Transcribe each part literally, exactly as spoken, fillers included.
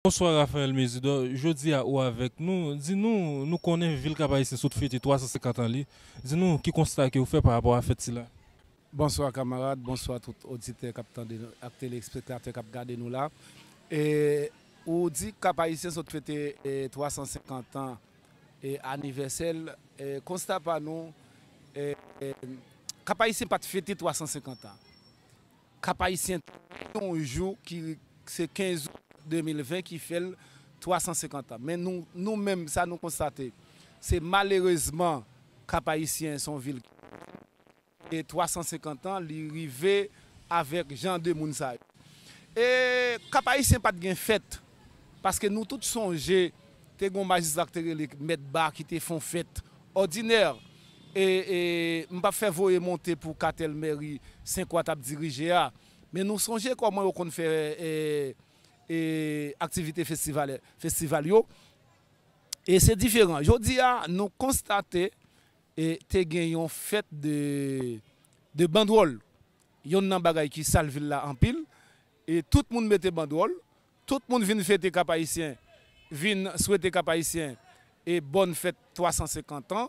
Bonswa Raphaël Mésidor, jodi a ou avèk nou. Di nou, nou konnen vil Kap Ayisyen sot fete twa san senkant an li. Di nou ki konsta ke ou fè pa rapò a fèt sila? Bonswa kamarad, bonswa tout oditè k ap tande nou ak telespektatè k ap gade nou la. E, ou di Kap Ayisyen sot fete e, twa san senkant an e, anivèsè l. E, konsta pa nou, e, e, Kap Ayisyen pa t fete twa san senkant an. Kap Ayisyen te gen yon jou ki se kenz out de mil ven ki fè l twa san senkant an. Men nou, nou menm, sa nou konstate, se malerezman Kap Ayisyen se yon vil ki e twa san senkant an, li rive avèk jan de moun sa yo. E Kap Ayisyen pa t gen fèt, paske nou tout sonje, te gen yon majistra ki te rele Mèt Ba ki te fè yon fèt òdinè. E, e m p ap fè voye monte pou katèl mèri Senkwa t ap dirije a, men nou sonje kòman yo konn fè e, e, aktivite festival, festival yo. E se diferan. Jodi a, nou konstate e te gen yon fèt de, de bandwòl. Yonn nan bagay ki sal vil la anpil. E tout moun mete bandwòl. Tout moun vin fete Kap Ayisyen, vin swete Kap Ayisyen e bòn fèt twa san senkant an.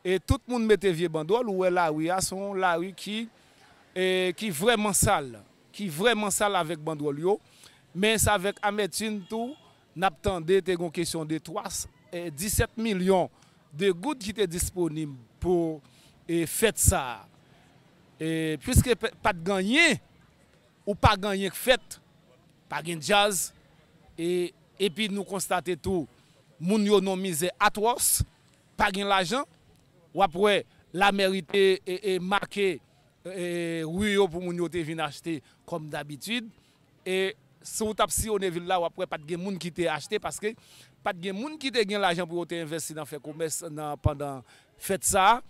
E tout moun mete vye bandwòl. Ou wè lari a, se yon lari ki, e, ki vrèman sal. Ki vrèman sal avèk bandwòl yo. Men se avèk amètim tou, n ap tande te gen kesyon de twa, e, disèt milyon de goud ki te disponib pou e, fèt sa a. E, piske pe- pa t gen anyen, ou pa gen anyen k fèt, pa gen djaz, e, epi nou konstate tou, moun yo nan mizè atwòs, pa gen lajan, w ap wè lamèri te e, e, make e, ri yo pou moun yo te vin achte kòm dabitid. E si w t ap siyone vil la, w ap wè pa t gen moun ki te achte, paske pa t gen moun ki te gen lajan pou yo te envèsti nan fè komès nan, pandan fèt sa a.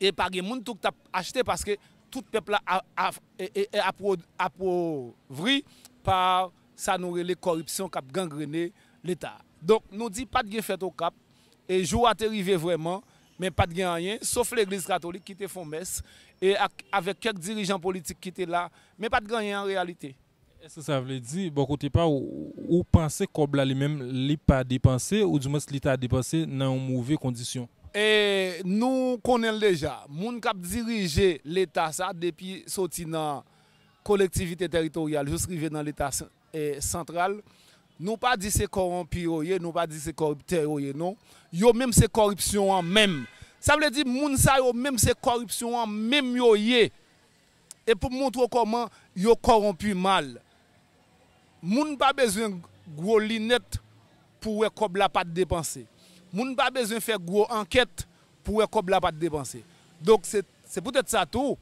E pa gen moun tou k t ap achte, paske tout pèp la a, a, e, e, e apwo- apovri pa sa nou rele kòripsyon k ap gangrene Leta. Donk, nou di pa t gen fèt Okap, e jou a te rive vrèman, men pa t gen anyen, sof legliz katolik ki te fè yon mès, e ak, avèk kèk dirijan politik ki te la, men pa t gen anyen an reyalite. Èske sa vle di, bò kote pa w, ou panse kòb la li menm, li pa depanse, oudimwens li ta depanse nan yon move kondisyon? E nou konnen l deja. Moun k ap dirije Leta sa, depi soti nan kolektivite tèritoryal jis rive nan Leta sen- e, santral, nou pa di se kòwonpi yo ye, nou pa di se kòriptè yo ye, non. Yo menm se kòripsyon an menm. Sa vle di moun sa yo menm se kòripsyon an menm yo ye. E pou m montre w kòman yo kòwonpi mal. Moun pa bezwen gwo linèt pou wè kòb la pa t depanse. Moun pa bezwen fè gwo ankèt pou wè kòb la pa t depanse. Donk, se, se poutèt sa tou,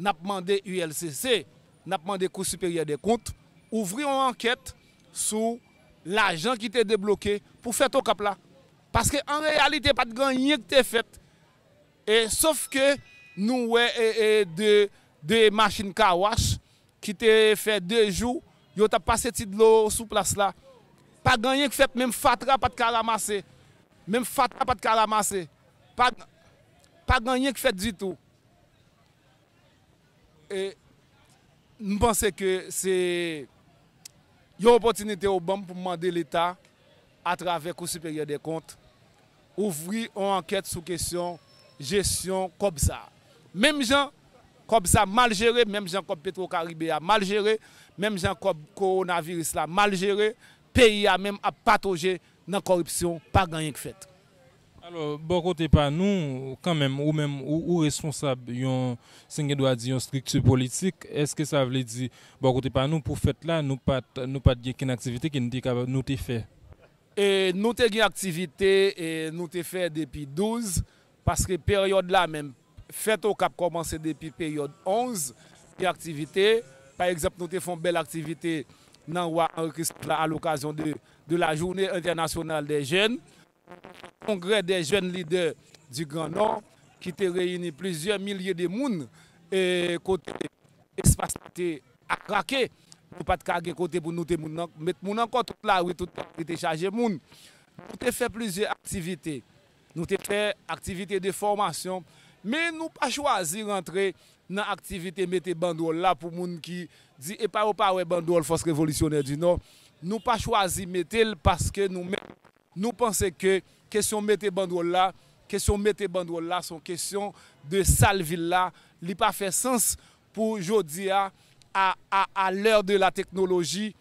n ap mande U L C C, n ap mande Kou Siperyè dè Kont, ouvri yon ankèt sou lajan ki te debloke pou fèt Okap la. Paske an reyalite, pa t gen anyen ki te fèt. E, sof ke nou wè e, e, de, de machin kawach ki te fè de jou, yo t ap pase ti dlo sou plas la. Pa gen anyen k fèt, menm fatra pa t ka ranmase. Menm fatra pa t ka ranmase. Pa, pa gen anyen k fèt ditou. E m panse ke se yon opòtinite yo ban m pou m mande Leta, atravè Kou Siperyè dè Kont, ouvri yon ankèt sou kesyon jesyon kòb sa a. Menm jan kòb sa mal jere, menm jan kòb Petro Caribe a mal jere, menm jan kòb kowonaviris la mal jere, peyi a menm ap patoje nan kòripsyon, pa gen anyen k fèt. Alò, bò kote pa nou, kanmenm, ou menm, ou, ou responsab yon, si n gen dwa di, yon estrikti politik, èske sa vle di, bò kote pa nou, pou fèt la, nou pa t, nou pa t gen kenn aktivite ke nou te kapab, nou te fè? E nou te gen aktivite, e nou te fè depi douz, paske peryòd la menm, fèt Okap kòmanse depi peryòd onz, gen aktivite. Pa egzanp, nou te fè yon bèl aktivite nan Wa Henri Christophe la, alokazyon de, de la Journée Internationale des Jeunes. Congrès des Jeunes Leaders du Grand Nord, ki te reyini plizyè milye de moun, e kote espas la te akrake, nou pa t ka gen kote pou nou te moun nan, met moun ankò, tout lari, tout lari te chaje moun. Nou te fè plizyè aktivite. Nou te fè aktivite de fòmasyon, men nou pa chwazi rantre nan aktivite mete bandwòl la pou moun ki di, epa yo pa wè bandwòl Fòs Revolisyonè di Nò, Nou pa chwazi mete l paske nou menm, nou panse ke kesyon mete bandwòl la, kesyon mete bandwòl la se yon kesyon de sal vil la. Li pa fè sans pou jodi a, a, a, à l'heure de la technologie,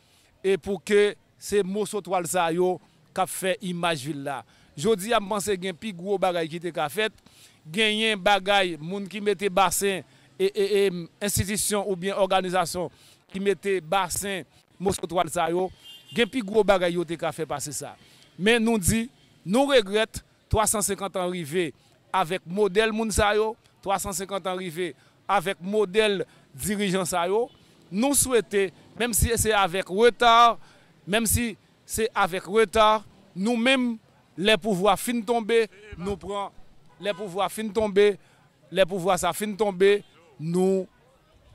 e pou ke se moso twal sa yo k ap fè imaj vil la. Jodi a, m panse gen pi gwo bagay ki te ka fèt. Genyen bagay, moun ki mete basen, e, e, e, enstitisyon oubyen òganizasyon ki mete basen, moso twal sa yo, gen pi gwo bagay yo te ka fè pase sa. Men nou di, nou regrèt, twa san senkant an rive avèk modèl moun sa yo, twa san senkant an rive avèk modèl dirijan sa yo. Nou swete, menm si se avèk reta, menm si se avèk reta, nou menm, lè pouvwa fin tonbe, nou pran, lè pouvwa fin tonbe, lè pouvwa sa fin tonbe, nou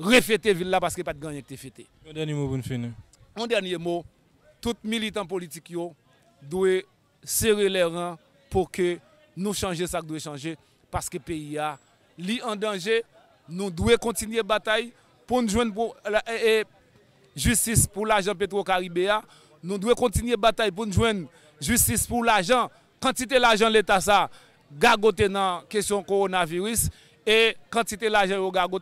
refete vil la paske pa t gen anyen ki te fete. Yon dènye mo pou n fini. Yon dènye mo, tout militan politik yo dwe sere lè ran pou ke nou chanje sa k dwe chanje, paske peyi a, li an danje. Nou dwe kontinye batay pou n jwenn pou, la, e, e, jistis pou lajan Petro Karibe a. Nou dwe kontinye batay pou n jwenn jistis pou lajan, kantite lajan Leta sa gagote nan kesyon kowonaviris e kantite lajan yo gagote.